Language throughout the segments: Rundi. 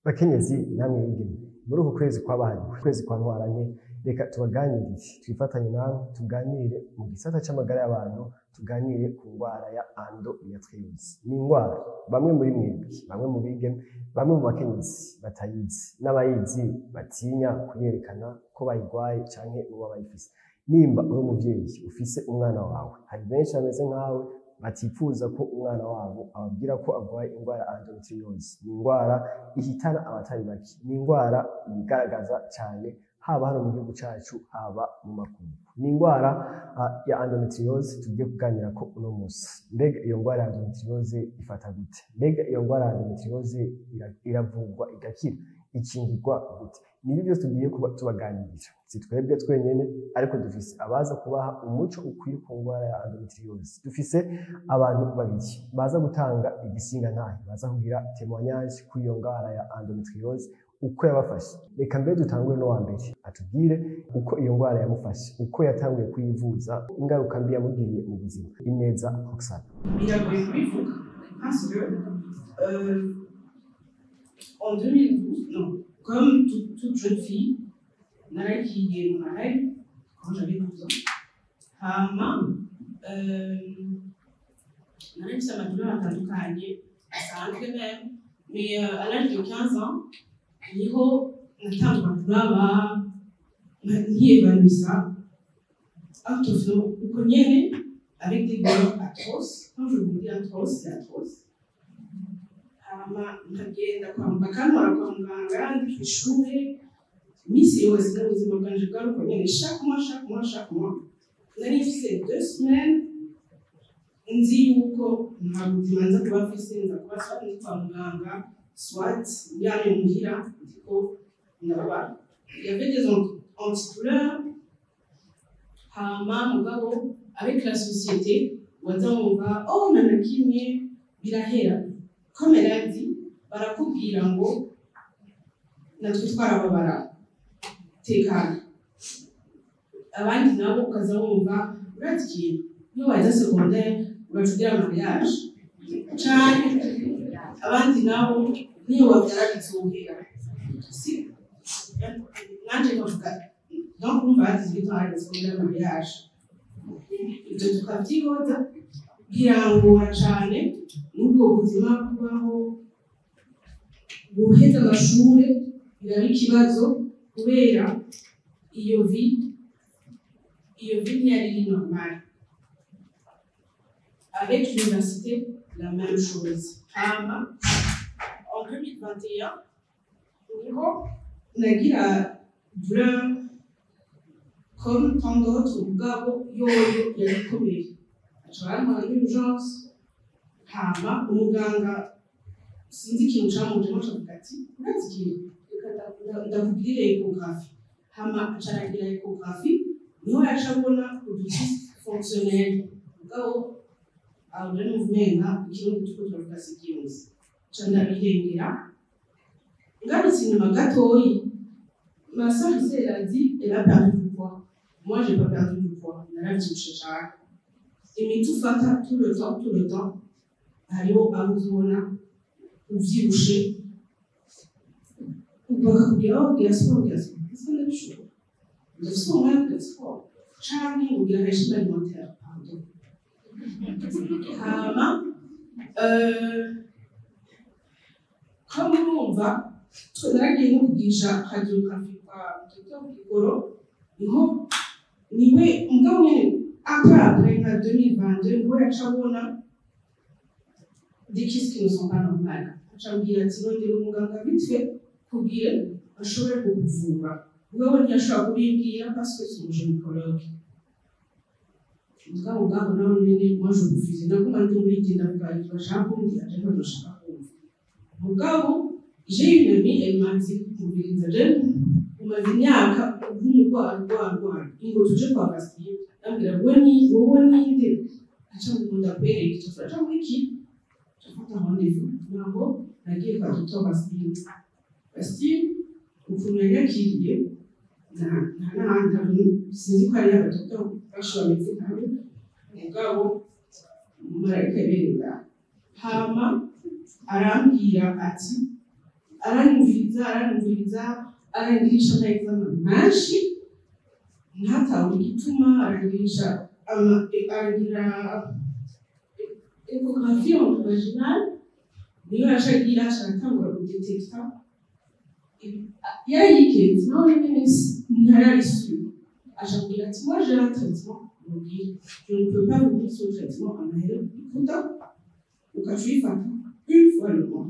Bakenyezi namwe bigeme, muri uku kwezi kwabahariwe, ukwezi kwa Ntwarante, reka tubaganirire, twifatanye namwe tuganire mu gisata c'amagara y'abantu, tuganire ku ngwara ya endometriose. Ni ingwara bamwe muri mwebwe, bamwe mu bigeme, bamwe mu bakenyezi batayizi, n'abayizi batinya kuyerekana ko bayigwaye canke boba bayifise. Nimba uri umuvyeyi ufise umwana wawe, hari benshi bameze nkawe batifuza ko umwana wabo ababwira ko agwaye ingwara ya endometriose. Ni ingwara ihitana abatari bake, ni ingwara yigaragaza cane haba hano mu gihugu cacu, haba mu makungu. Ni ingwara ya endometriose tugiye kuganirako uno musi. Mbega iyo ngwara ya endometriose ifata gute? Mbega iyo ngwara ya endometriose iravurwa igakira? Ikingirwa gute? Nibi byose tugiye kuba tubaganirira. Si twebwe twenyene, ariko dufise abaza kubaha umuco ukwiye ku ngwara ya endometriose. Dufise abantu babiri baza gutanga igisinga ntahe, baza kugira témoignage kuri iyo ngwara ya endometriose, uko yabafashe. Reka mbere dutangure no wa mbere atubwire uko iyo ngwara yamufashe, uko yatanguye kuyivuza, ingaruka mbi yamugiriye mu buzima. Ineza Roxane. Biragoye kubivuga parce que en 2012, non, comme toute jeune fille, naragiye mu mahari quand j'avais 12 ans. Hama nari mfise ama douleurs atandukanye asanzwe même, mais à l'âge de 15 ans niho natangura kuraba nkiyevaluisa out of no uko nyene, avec des douleurs atroces. Quand je vous dis atroce, c'est atroce. Hama nkagenda kwa bakantwara kwa muganga ndi kw'ishure iminsi yose. N'ubuzima bwanje bwari uko nyene, chaque mois, chaque mois, chaque mois. Nari mfise 2 semaines nzi yuko nta buzima nza kuba mfise, nza kuba soit ndi kwa muganga, soit ndyamye muhira ndiko ndababara. Il y avait des antidouleurs. Hama mugabo avec la société waza wumva: "Oh, nta na kimwe, birahera." Comme elle a dit, barakubwira ngo natwe twarababara, tekana. Abandi nabo ukaza wumva: "Urazi ikintu, iyo waheza secondaire uraca ugira mariage cane." Abandi nabo: "Niyo wavyara bizohera." Si nanje nkavuga, donc urumva bagize ibyo hageze kugira mariage, ibyo tukavyihoza. Birangora cane n'ubwo buzima kubaho. Guheza amashure biraba ikibazo kubera iyo vie. Iyo vie ntiyari iri normale. Avec l'université, la même chose. Hama en 2021 niho nagira douleur comme tant d'autres, mugabo yoyo yari ikomeye, aca barantwara muri urgence. Hama umuganga sinzi ikintu camujemo, acavuga ati: "Urazi ikintu, reka ndakugirire échographie." Hama aca aragira échographie, niho yaca abona udu kystes fonctionnels. Mugabo aho rero numva umenga ikirundi turiko turavuga si ikirundi, ca ndabirengera. Ngarutse inyuma gatoyi, ma sœur ici, elle a dit elle a perdu du poids. Moi, j'ai pas perdu du poids, naravyibushe cane. Imiti ufata tout le temps, tout le temps, hariho abo uzobona uvyibushe bakakubwira: "Oh, gira siporo, gira siporo." Ese ndabishobora? Ndafise umwanya wo kugira siporo canke ugira régime alimentaire? Pardon. Hama comme urumva twe naragiye no kugisha radiographie kwa Dr Bigoro, niho niwe mugabo nyene après nka 2022 niho yaca abona des kystes qui ne sont pas normales. Aca ambwira ati: "Rondera umuganga vite fait kugira ashobore kukuvura." Wewe ntiyashobora kubimbwira parce que c'est un gynécologue. Mugabo ngaho naho nyene moi je refuse, naguma ndi muri jye, ndavuga ivyo bashaka kumbwira, je ntabyo nshaka kumva. Mugabo j'ai une amie, elle m'a dit: "Umviriza, je umaze imyaka nk'umurwayi urwara, ingo tuje kwa Bastille." Ndambwira: "Wowe ni wowe ninde?" Aca ngo: "Ndakwereka icyo turaca muri ki." Afata rendez-vous, naho nagiye kwa Dr Bastille. Bastille ukuntu yanyakiriye, nta n'ahandi sinzi ko hariyo abadokiteri benshi bameze nkawe, mugabo marayika yabereye ngaho. Hama arambwira ati Aranyumviriza, aranyumviriza, arangirisha ama examen menshi ntatahura igituma. Arangirisha aragira échographie vaginale, niyo yacagira, aca aratangura kudetekta. Yarayikenze nawe nyene, ntiyari sûr. Aca ambwira ati: "Moi, j'ai un traitement mubwira, je ne peux pas vous dire ce traitement amahera ikuta, ukaca uyifata une fois le mois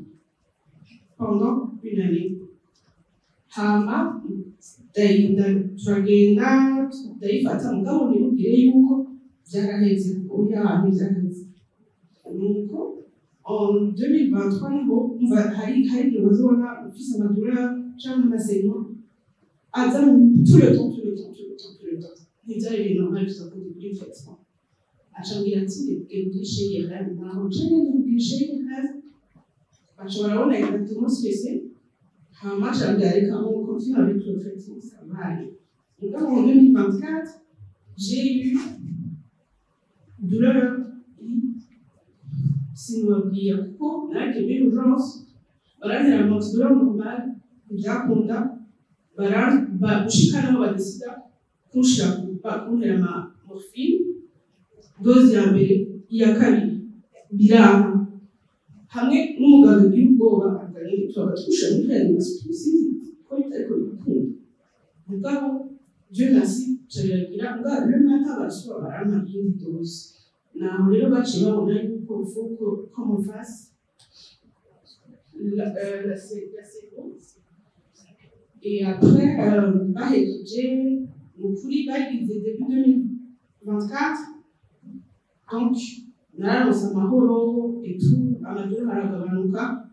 pendant une année." Hama turagenda, ndayifata, mugabo ntimubwire yuko byaraheze. Oya, ntibyaraheze. Nuko en 2023 niho umva hari igihe wazobona ufise ama douleur canke ama saignement aza tout le temps, tout le temps, tout le temps, tout le temps. Ntivyari ibintu normal tuza kuri traitement. Aca ambwira ati: "Genda ugirishe IRM." Naho nca ngenda kugirisha IRM, baca barabona exactement ce que c'est. Hama aca ambwira: "Reka, on continue avec le traitement, ça va aller." Mugabo en 2024, j'ai eu douleur, sinubabwira, kuko naragiye muri urgence, barantera antidouleur normal, ntibyakunda. Gushika naho badesida kunshira kuntera ama morphine, dose ya mbere, iya kabiri, biranga. Hamwe n'umuganga agira ubwoba, avuga: "Turaba tugushira muri réanimation, sinzi ko bitariko birakunda." Mugabo Dieu merci, ca biragira. Mugabo le matin barasubira barampa iyindi dose. Naho rero baciye babona yuko il faut que qu'on me fasse la séquence. Et après, bahejeje, ni ukuri, bagize début 2024, donc nararonse amahoro et tout, ama douleur aragabanuka.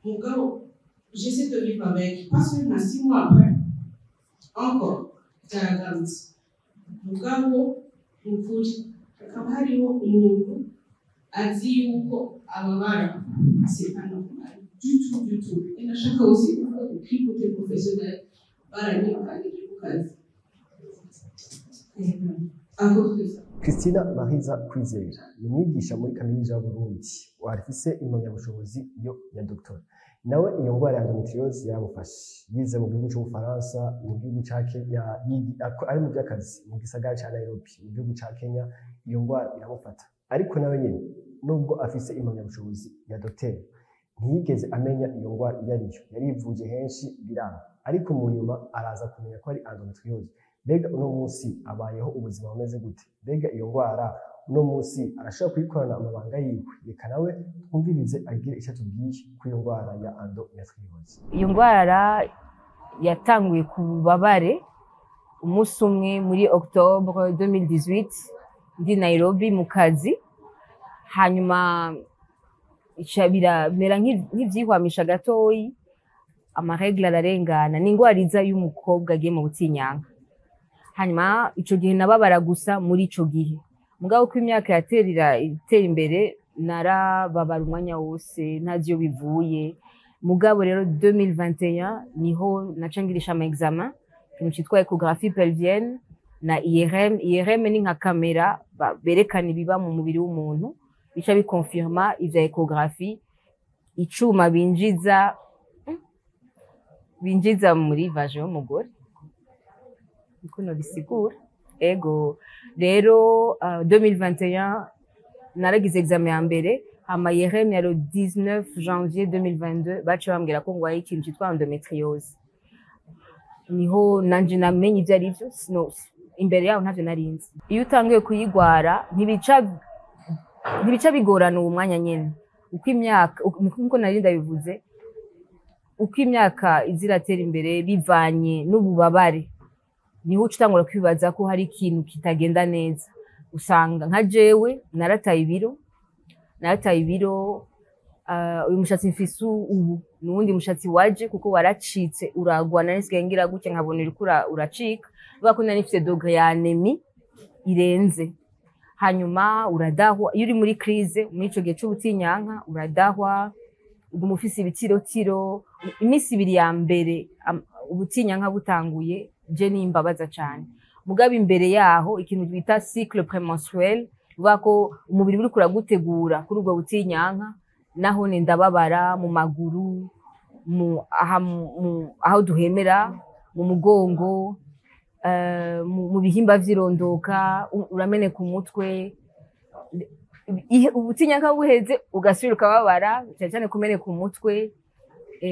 Mugabo j'essaie de vivre avec, parce que na 6 mois après encore byaragarutse. Mugabo ni ukuri, hakaba hariho umuntu azi yuko ababara, c'est pas normal du tout, du tout. Et nashaka aussi kuvuga ku côté professionnel, baranyirukanyije ku kazi à cause de ça. Christina Mariza Kwizera ni umwigisha muri Kaminuza y'Uburundi, afise impamyabushobozi yo ya doctorat. Nawe iyo ndwara ya endométriose yaramufashe. Yize mu gihugu c'Ubufaransa, mu gihugu ca Kenya, ari mu by'akazi mu gisagara ca Nairobi mu gihugu ca Kenya, iyo ndwara iramufata. Ariko nawe nyene, nubwo afise impamyabushobozi ya docteur, ntiyigeze amenya iyo ndwara iyo ariyo. Yarivuje henshi biranga, ariko mu nyuma araza kumenya ko ari endométriose. Mbega uno munsi abayeho ubuzima bumeze gute? Mbega iyo ndwara uno munsi arashobora kuyikorana amabanga yiwe? Reka nawe twumvirize agire icyo atubwiye kuri iyo ndwara ya endométriose. Iyo ndwara yatanguye ku bubabare umunsi umwe muri octobre 2018, ndi Nairobi mu kazi. Hanyuma ica biramera nk'ivyihwamisha gatoyi, ama règles ararengana. Ni ingwara iza y'umukobwa agiye mu butinyanka. Hanyuma ico gihe nababara gusa muri ico gihe, mugabo uko imyaka yaterira itera imbere, narababara umwanya wose, ntazi iyo bivuye. Mugabo rero 2021 niho naca ngirisha ama examen, ikintu citwa échographie pelvienne na IRM. IRM ni nka kamera berekana ibiba mu mubiri w'umuntu, bica bikonfirma ivya échographie, icuma binjiza muri vagin y'umugore, niko nobisigura. Ego rero, 2021 naragize examen ya mbere, hama IRM ya le 19 janvier 2022, baciye bambwira ko ngwaye ikintu citwa endométriose. Niho nanje namenye ivyo ari vyo. Imbere yaho ntavyo narinzi. Iyo utanguye kuyigwara, ntibica bigorana uwo mwanya nyene. Uko imyaka, nkuko nari ndabivuze, uko imyaka iza iratera imbere, bivanye n'ububabare, niho uca utangura kwibaza ko hari ikintu kitagenda neza. Usanga nka jewe narataye ibiro, narataye ibiro. Uyu mushatsi mfise ubu ni uwundi mushatsi waje kuko waracitse, uragwa. Nari nsigaye ngira gutya nkabona uriko uracika, bivuga ko nari mfise degré ya anémie irenze. Hanyuma uradahwa iyo uri muri crise, muri ico gihe c'ubutinyanka uradahwa, uguma ufise ibitirotiro. Iminsi 2 ya mbere ubutinyanka butanguye, je nimbabaza cane. Mugabo imbere yaho, ikintu bita cycle prémenstruel, bivuga ko umubiri uriko uragutegura kuri ubwo butinyanka, naho ndababara mu maguru. Mu aha aho duhemera, mu mugongo, mu bihimba vy'irondoka, urameneka umutwe. Ubutinyanka buheze ugasubira ukababara, cyane cyane kumeneka umutwe,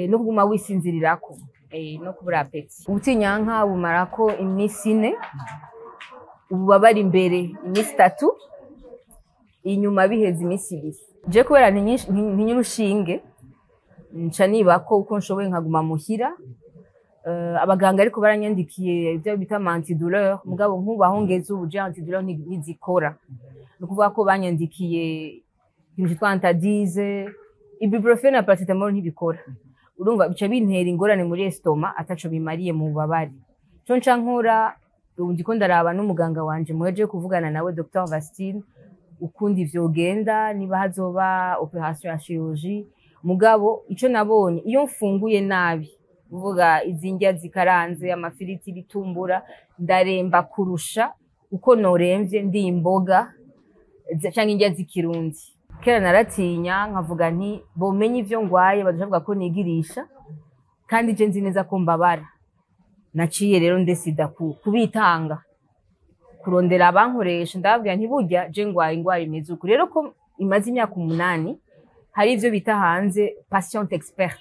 no kuguma wisinzirirako, no kubura appétit. Ubutinyanka bumarako iminsi 4, ububabare imbere iminsi 3, inyuma biheze iminsi 2. Je kubera ntinya urushinge, nca nibako uko nshoboye nkaguma muhira. Abaganga ariko baranyandikiye ibyo bita antidouleur, mugabo nkubaho ngeze ubu je antidouleur ntizikora. Ni ukuvuga ko banyandikiye ikintu cyitwa Antadise, ibuprofène na paracétamol ntibikora. Urumva bica bintera ingorane muri estomac, ataco bimariye mu bubabare. Ico nca nkora ubu, ndiko ndaraba n'umuganga wanje muheje kuvugana nawe, Dr Vastine, ukundi vyogenda niba hazoba opération ya chirurgie. Mugabo ico nabonye, iyo mfunguye nabi, kuvuga izi ndya zikaranze, amafiriti, ibitumbura, ndaremba kurusha uko noremvye ndi imboga canke indya z'ikirundi. Kera naratinya, nkavuga nti bomenye ivyo ngwaye bazoca ko nigirisha, kandi je nzi neza ko mbabara. Naciye rero ndesida kubitanga, kurondera abankoresha, ndababwira nti burya je ngwaye ingwara imeze uku. Rero ko imaze imyaka 8, hari ivyo bita hanze patient expert.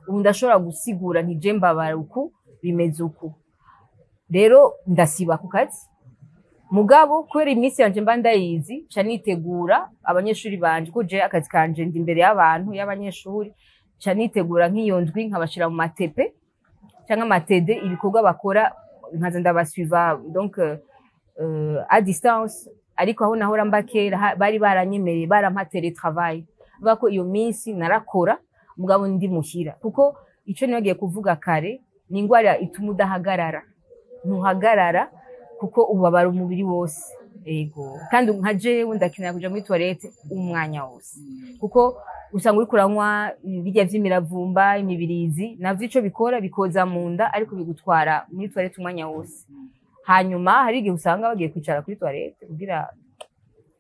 Ubu ndashobora gusigura nti je mbabara uku, bimeze uku. Rero ndasiba ku kazi, mugabo kubera iminsi yanje mba ndayizi, nca nitegura abanyeshuri banje, ko je akazi kanje ndi imbere y'abantu, y'abanyeshuri. Nca nitegura nk'iyo ndwi, nkabashira mu ma TP canke ama TD, ibikorwa bakora nkaza ndabasuiva, donc à distance. Ariko aho nahora mba kera, bari baranyemereye, barampa télétravail. Bavuga ko iyo minsi narakora, mugabo ndi muhira, kuko ico nibagiye kuvuga kare, ni ingwara ituma udahagarara, ntuhagarara kuko ubabara umubiri wose. Ego, kandi nka jewe ndakenera kuja muri toilette umwanya wose, kuko usanga uriko uranywa birya vy'imiravumba, imibirizi, navyo ico bikora bikoza mu nda, ariko bigutwara muri toilette umwanya wose. Hanyuma hari igihe usanga bagiye kwicara kuri toilette kugira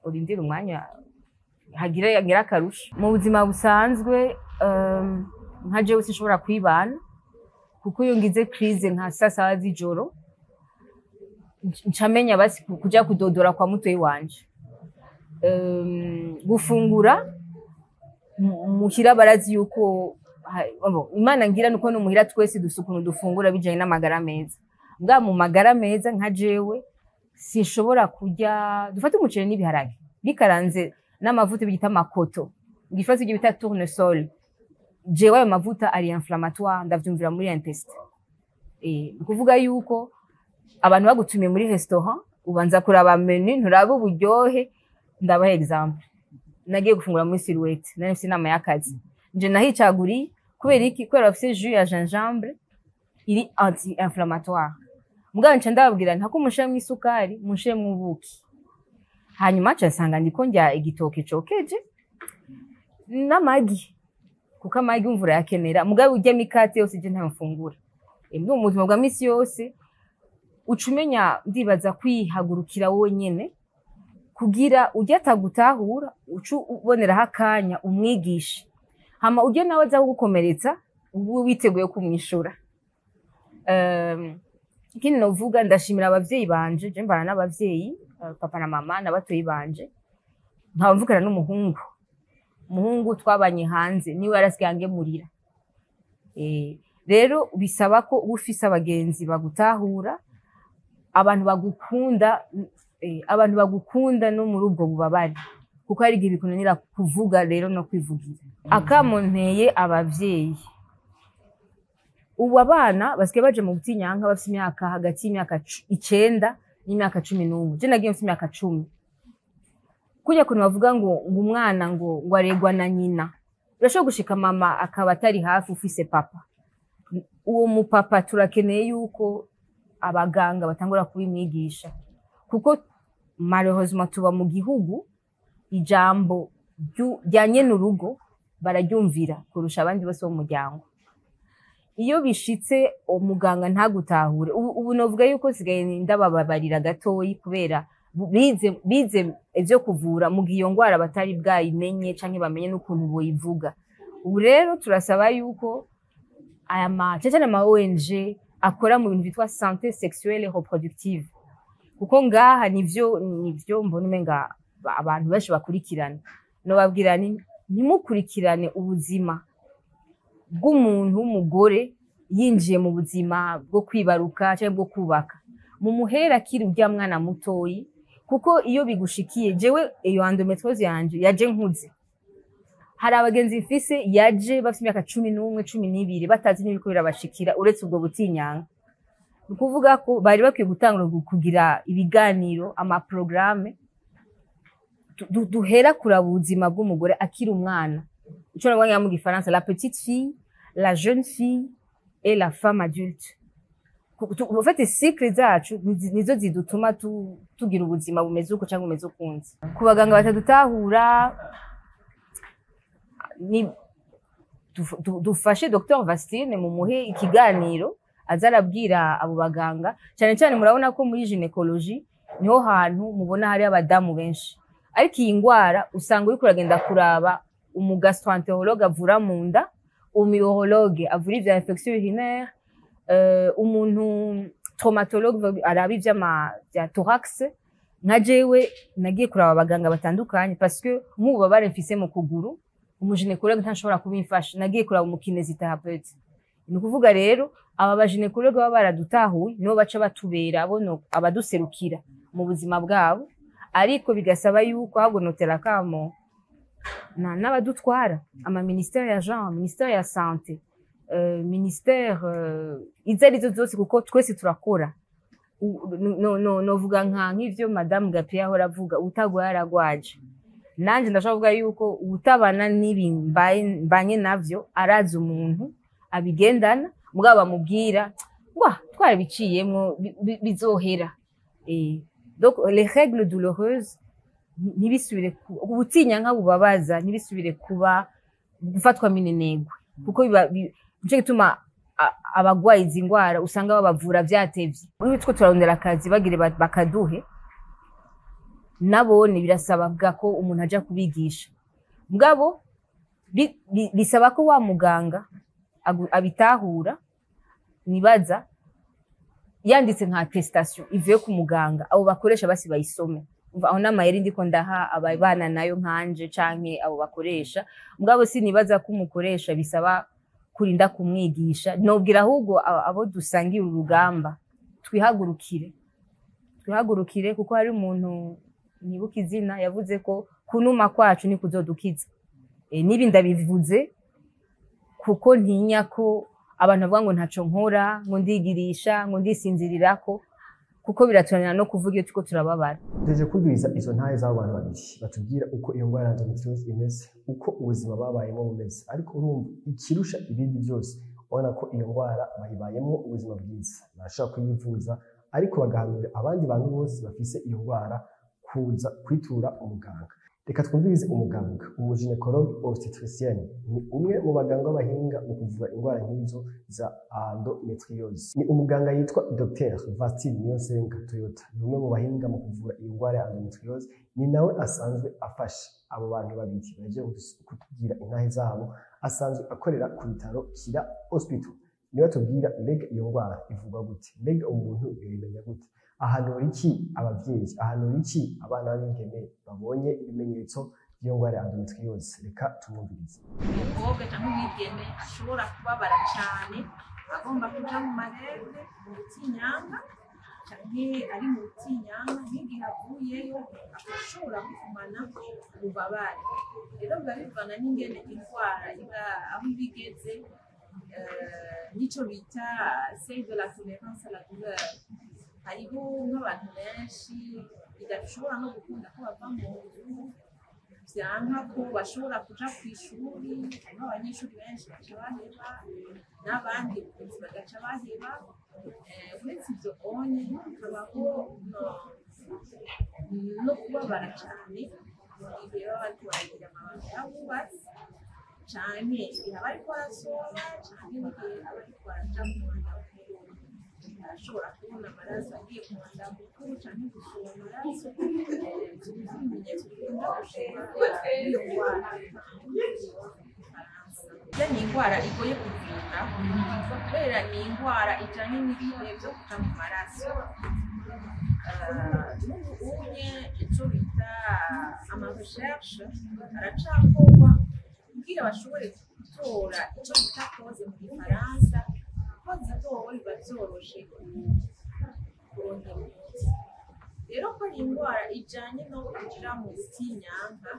urindire umwanya hagire hagira akarusho. Mu buzima busanzwe, nka jewe sinshobora kwibana, kuko iyo ngize crise nka saa 7 z'ijoro, ncamenya basi kuja kudodora kwa mutoyi wanje. Gufungura muhira barazi yuko bon, Imana ngira nuko no muhira twese dusa ukuntu dufungura bijanye n'amagara meza. Mbwa mu magara meza, nka jewe sinshobora kurya, dufate umuceri n'ibiharage bikaranze n'amavuta bita makoto, igifaransa ibyo bita tournesol. Jewe ayo mavuta ari inflammatoire, ndavyumvira muri intestin. Ni ukuvuga yuko abantu bagutumiye muri restaurant, ubanza kuraba menu, nturaba uburyohe. Ndabaha exemple: nagiye gufungura muri Silhouette, nari mfise inama y'akazi, nje nahicaguriye. Kubera iki? Kubera bafise jus ya gingembre iri anti inflammatoire. Mugabo nca ndababwira ntako munshiremwo isukari, munshiremwo ubuki. Hanyuma nca nsanga ndiko ndya igitoke cokeje n'amagi, kuko amagi umva urayakenera. Mugabo urya mikate yose je ntayo mfungura. Mu buzima bwa misi yose uca umenya, ndibaza, kwihagurukira wowe nyene, kugira urya atagutahura uca uboneraho akanya umwigishe, hama urya nawe aza kugukomeretsa ube witeguye kumwishura. Ikindi novuga, ndashimira abavyeyi banje. Je mbana n'abavyeyi, papa na mama na batoyi banje, nkaba mvukana n'umuhungu. Umuhungu twabanye hanze, niwe yarasigaye angemurira. Rero bisaba ko uba ufise abagenzi bagutahura, abantu bagukunda, abantu bagukunda no muri ubwo bubabare, kuko hari igihe bikunanira kuvuga rero no kwivugira. Akamo nteye abavyeyi: ubu abana basigaye baje mu butinyanka bafise imyaka hagati y'imyaka 9 n'imyaka 11. Je nagiye mfise imyaka 10. Kurya kuntu bavuga ngo umwana ngo aregwa na nyina, birashobora gushika mama akaba atari hafi, ufise papa. Uwo mupapa turakeneye yuko abaganga batangura kubimwigisha, kuko malheureusement tuba mu gihugu ijambo rya nyene urugo bararyumvira kurusha abandi bose bo mu muryango. Iyo bishitse umuganga ntagutahure, ubu novuga yuko sigaye ndabababarira gatoyi, kubera bize ivyo kuvura mu gihe iyo ngwara batari bwayimenye canke bamenye n'ukuntu boyivuga. Ubu rero turasaba yuko Aya ma cyane cyane ama ONG akora mu bintu bitwa santé sexuelle et reproductive, kuko ngaha nivyo mbona umenga abantu benshi bakurikirana. Nobabwira ni ntimukurikirane ubuzima bw'umuntu w'umugore yinjiye mu buzima bwo kwibaruka cyangwa bwo kubaka, mumuhera akiri urya mwana mutoyi, kuko iyo bigushikiye, jewe iyo endométriose yanje yaje nkuze. Hari abagenzi mfise yaje bafite imyaka 11, 12, batazi n'ibiko birabashikira uretse ubwo butinyanga. Ni ukuvuga ko bari bakwiye gutangura kugira ibiganiro, amaprogrammes duhera kuraba ubuzima bw'umugore akiri umwana, ico navuga mu gifaransa la petite fille, la jeune fille et la femme adulte. En fait, cycle zacu nizo zidutuma tugira ubuzima bumeze uko cyangwa bumeze ukundi. Ku baganga batadutahura, ni dufashe Dr Vastine, mumuhe ikiganiro aza arabwira abo baganga. Cyane cyane murabona ko muri gynécologie niho hantu mubona hari abadamu benshi, ariko iyi ndwara usanga uriko uragenda kuraba umugastroentérologue avura mu nda, umurologue avura ivya infection urinaire, umuntu traumatologue araba ivy'ama vya thorax. Nka jewe nagiye kuraba abaganga batandukanye parce que nk'ububabare mfise mu kuguru, umugynécologue ntashobora kubimfasha. Nagiye kuraba umukinésithérapeute. Ni ukuvuga rero aba bagynécologue baba baradutahuye, nibo baca batubera bono abaduserukira mu buzima bwabo. Ariko bigasaba yuko ahubwo notera kamo na n'abadutwara, ama ministère ya genre, ministère ya santé, ministère izo arizo zose, kuko twese turakora. No novuga nka nk'ivyo Madame Gapiya ahora avuga, utagwaye aragwaje. Nanje ndashobora kuvuga yuko utabana n'ibi mbanye navyo arazi umuntu abigendana, mugabo bamubwira wa twarabiciyemwo, bizohera. Donc les règles douloureuses ntibisubire, ubutinyanka bubabaza ntibisubire kuba gufatwa minenegwe, kuko biba nico gituma abagwaye izi ndwara usanga babavura vyatevye. Iyo two turarondera akazi bagire bakaduhe, nabone birasabwa ko umuntu aja kubigisha. Mugabo bisaba ko wa muganga abitahura. Nibaza yanditse nka attestation ivuye ku muganga, abo bakoresha basi bayisome. Umva, aho n'amayeri ndiko ndaha ababana nayo nkanje canke abo bakoresha. Mugabo sinibaza ko umukoresha bisaba kurinda kumwigisha. Nobwira ahubwo abo dusangiye uru rugamba, twihagurukire, twihagurukire, kuko hari umuntu nibuka izina yavuze ko kunuma kwacu ni kuzodukiza. Nibi ndabivuze kuko ntinya ko abantu bavuga ngo ntaco nkora, ngo ndigirisha, ngo ndisinzirirako, kuko biraturanira no kuvuga iyo turiko turababara. Tugejeje kumviriza izo ntahe z'abo bantu babiri batubwira uko iyo ndwara ya endometriose imeze, uko ubuzima babayemo bumeze. Ariko urumva ikirusha ibindi byose, ubona ko iyo ndwara bayibayemo ubuzima bwiza, barashobora kuyivuza, ariko bagahanurira abandi bantu bose bafise iyo ndwara kuza kwitura umuganga. Reka twumvirize umuganga, umugynécologue obstétricienne, ni umwe mu baganga b'abahinga mu kuvura indwara nk'izo za endometriose. Ni umuganga yitwa Dr Vastine Niyonsenga Toyota, ni umwe mu bahinga mu kuvura iyi ndwara ya endometriose. Ni nawe asanzwe afasha abo bantu babiri baje kutubwira intahe zabo. Asanzwe akorera ku bitaro Kira Hospital. Niwe tubwira mbega iyo ndwara ivurwa gute, mbega umuntu yoyimenya gute, ahanura iki abavyeyi, ahanura iki abana b'abigeme babonye ibimenyetso by'iyo ndwara ya endometriose. Reka tumwumvirize. Umukobwa cyangwa umwigeme ashobora kubabara cyane agomba kuja mu marègles, mu butinyanga, canke ari mu butinyanga, nk'igihe avuyeyo agashobora kugumana ububabare. Rero biba bivana n'ingene indwara iba aho iba igeze, n'ico bita seuil de la tolérance à la douleur. Hariho nk'abantu benshi bidashobora no gukunda ko bava mu nzu, vyanka ko bashobora kuja kw'ishuri. Hariho abanyeshuri benshi baca baheba, n'abandi ubuzi bagaca baheba. Uretse ivyo onye hakabaho no kubabara cane mu gihe baba bariko baragira amabanga y'abubatsi, canke igihe aba ariko arasoba, canke n'igihe aba ariko araja mu mwanda mukuru. Arashobora kubona amaraso agiye ku mwanda mukuru canke gusoba amaraso. Ivyo nivyo bimenyetso bikunda gushika iyo ndwara mu Gifaransa. Ni indwara igoye kuvura kubera ni indwara ijanye n'ibihe byo kuja mu maraso. N'ubu unye ico bita ama recherche aracakorwa kugira bashobore gutora ico bita cause mu gifaransa. Ko zitowe biba vyoroshe kurondera umuti. Rero ko ari indwara ijanye no kuja mu butinyanka,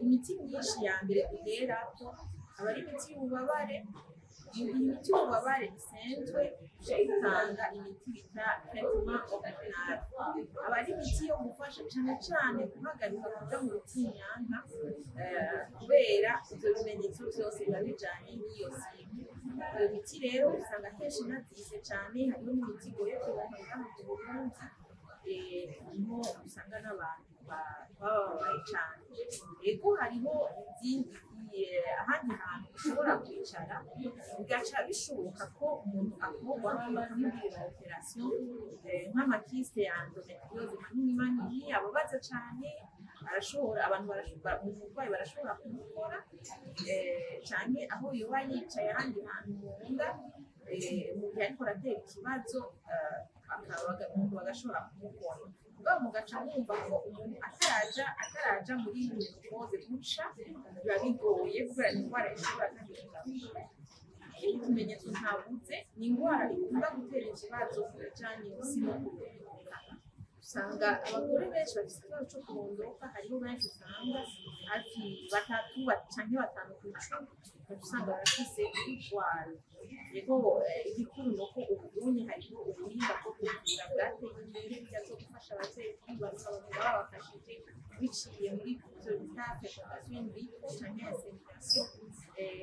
imiti myinshi ya mbere duherako aba ari imiti y'ububabare. Imiti y'ububabare isanzwe itanga imiti bita traitement hormonal, aba ari imiti yo gufasha cane cane guhagarika kuja mu butinyanka, kubera ivyo bimenyetso vyose biba bijanye n'iyo cycle. Iyo miti rero usanga kenshi inazize cane. Hariho n'imiti igoye kuronka ngaha mu Burundi, niho usanga n'abantu baba bababaye cane. Ego, hariho izindi, ahandi hantu ushobora kwicara bigaca bishoboka ko umuntu akorwa, bakamubwira opération, nk'ama kyste ya endométriose manini manini ababaza cane. Arashobora, abantu barashobora, umurwayi barashobora kumukora, canke aho yoba yicaye ahandi hantu mu nda, mu gihe ariko aratera ikibazo, umuntu bagashobora kumukora. Mugabo mugaca mwumva ko umuntu ataraja muri ménopause guca biba bigoye, kubera ni indwara ishobora kandi kugaruka. Ikindi kimenyetso ntabuze, ni indwara ikunda gutera ikibazo ku bijanye no kurondoka. Usanga abagore benshi bafise ikibazo co kurondoka. Hariho benshi usanga hafi batatu canke 5 ku 10 ugaca usanga barafise indwara. Yego, igikuru ni uko ubu unye hariho ubuhinga bwo kuvura bwateye imbere, burya bwo gufasha abavyeyi kwibaruka, bakaba babafashije biciye muri ivyo bita fécondation in vitro canke insémination.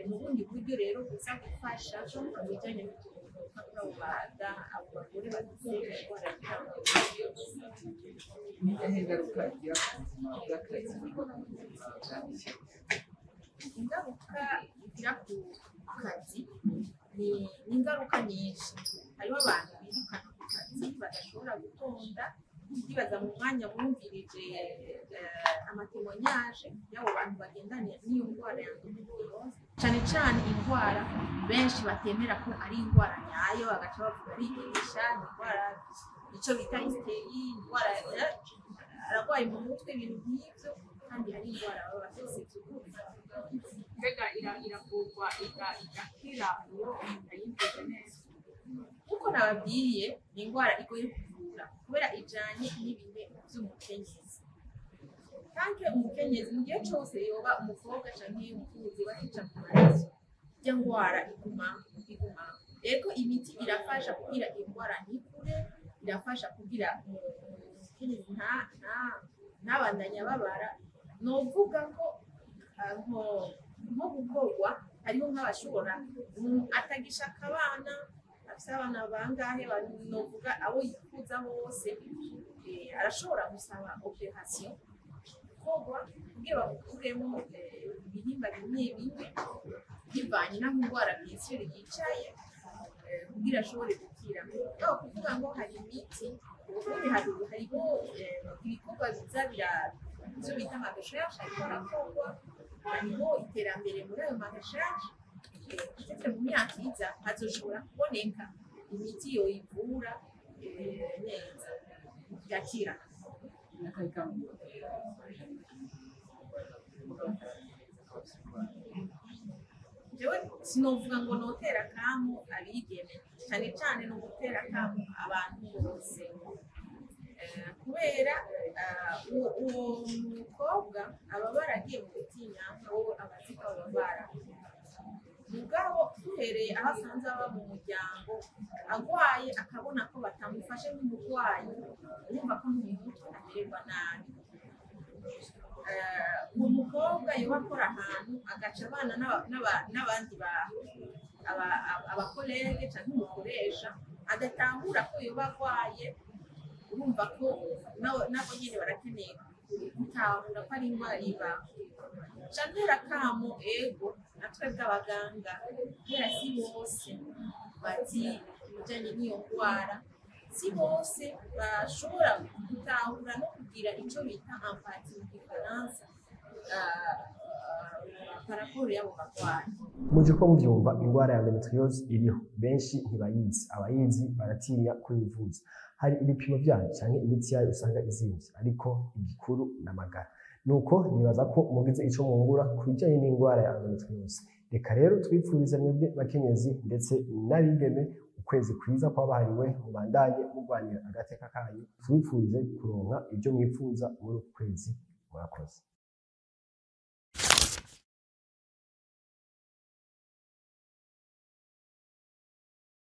Mu bundi buryo rero buza gufasha mu bijanye no kurondoka kuri abo bada, abo bagore bafise indwara y'endométriose. Ni izihe ngaruka igira ku buzima bw'akazi no ku buzima bwa misi yose? Ingaruka igira ku kazi ni ingaruka nyinshi. Hariho abantu birukana ku kazi badashobora gutonda. Ndibaza mu mwanya bumvirije ama témoignages y'abo bantu bagendana n'iyo ndwara ya endométriose, cane cane indwara benshi batemera ko ari indwara nyayo, bagaca bavuga arigirisha, ni indwara ico bita hystérie, indwara ararwaye mu mutwe, ibintu nk'ivyo, kandi hari indwara baba bafise vy'ukuri. Mbega iravurwa igakira iyo umuntu ayivuje neza? Nkuko nababwiye, ni indwara igoye kuvura kubera ijanye n'ibihe vy'umukenyezi. Kandi umukenyezi mu gihe cose yoba umukobwa canke umukenyezi bakija mu maraso, irya ndwara iguma. Ego, imiti irafasha kugira indwara ntikure, irafasha kugira umukenyezi ntabandanye ababara. Novuga ko nko gukorwa, hariho nk'abashobora, umuntu atagishaka abana, afise abana bangahe, novuga abo yifuza bose, arashobora gusaba opération, gukorwa kugira bamukuremo ibihimba bimwe bimwe bivanye n'aho indwara bien sûr yicaye, kugira ashobore gukira. Aho kuvuga ngo hari imiti, ubundi hariho ibikorwa biza bira ivyo bita ama recherche ariko arakorwa, hariho iterambere muri ayo ma recherche. Peut-être mu myaka iza hazoshobora kuboneka imiti yoyivura neza igakira. N'akahe kamo? Jewe sinovuga ngo notera akamo abigeme cane cane, no gutera akamo abantu bose, kubera uwo mukobwa aba baragiye mu butinyanka, wowe aba azi ko ababara. Mugabo duhereye aho asanze aba mu muryango, agwaye akabona ko batamufashe nk'umurwayi, urumva ko mu mutwe amererwa nabi. Uwo mukobwa yoba akora ahantu agaca abana n'abandi aba collègues canke umukoresha adatahura ko yoba agwaye, urumva ko nabo nyene barakeneye gutahura ko ari indwara ibaho. Ca ntera akamo, ego, na twebwe abaganga, kubera si bose bazi ibijanye n'iyo ndwara, si bose bashobora gutahura no kugira ico bita empathie mu gifaransa. Par rapport y'abo barwayi. Muje ko muvyumva, ingwara ya endometriose iriho, benshi ntibayizi, abayizi baratinya kuyivuza. Hari ibipimo vyayo canke imiti yayo usanga izimvye, ariko igikuru n'amagara. Nuko nibaza ko mugize ico mwungura ku bijanye n'ingwara ya endometriose. Reka rero twipfurize mwebwe bakenyezi ndetse n'abigeme ukwezi kwiza kwabahariwe, mubandanye murwanira agateka kanyu. Twipfurize kuronka ibyo mwifuza muri uku kwezi. Murakoze.